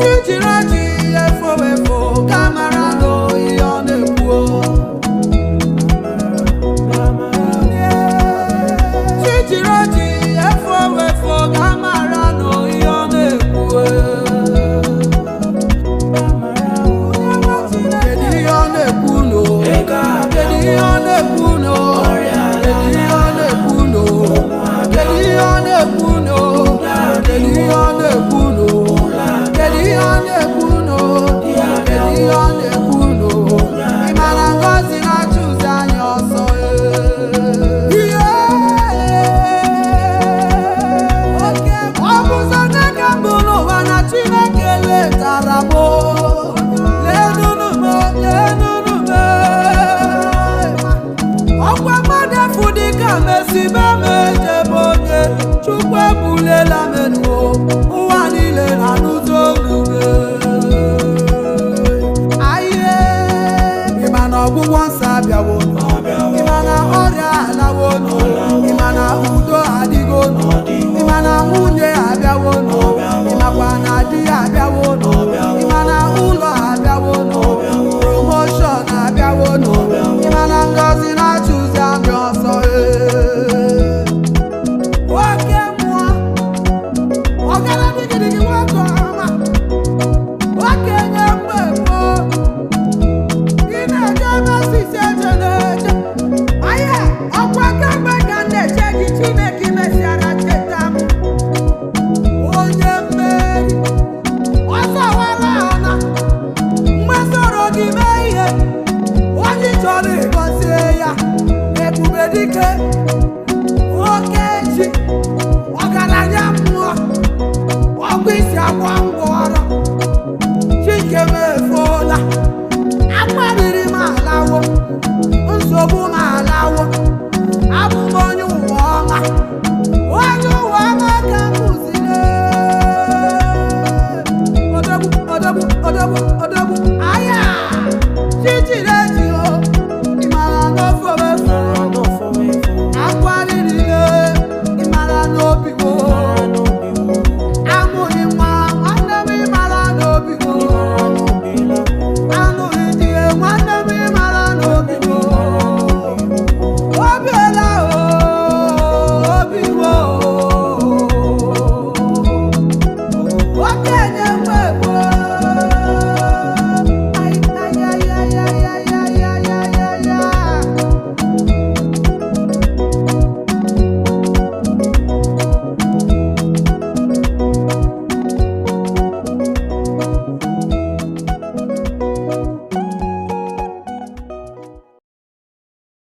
Ijiri ọjị efo efo ka mara na ihe ọ na-ekwu. Ijiri ọjị efo efo ka mara na ihe ọ na-ekwu. Kedu ihe ọ na-ekwu no? Kedu ihe ọ na-ekwu no? Kedu ihe ọ na-ekwu no? Kedu ihe ọ na-ekwu no? Kedu ihe ọ na-ekwu no? Kedu ihe ọ na-ekwu no? Kedu ihe ọ na-ekwu no? Ị ma na ngọzi na-achụzi anyị ọsọ ee. Ọ bụ sọ n'aka mbụ n'ụwa na Chineke letara m o. Lenụnụ m, lenụnụ m. Ọkwa mmadụ efu dịka mesibe m ejebe onye Chukwu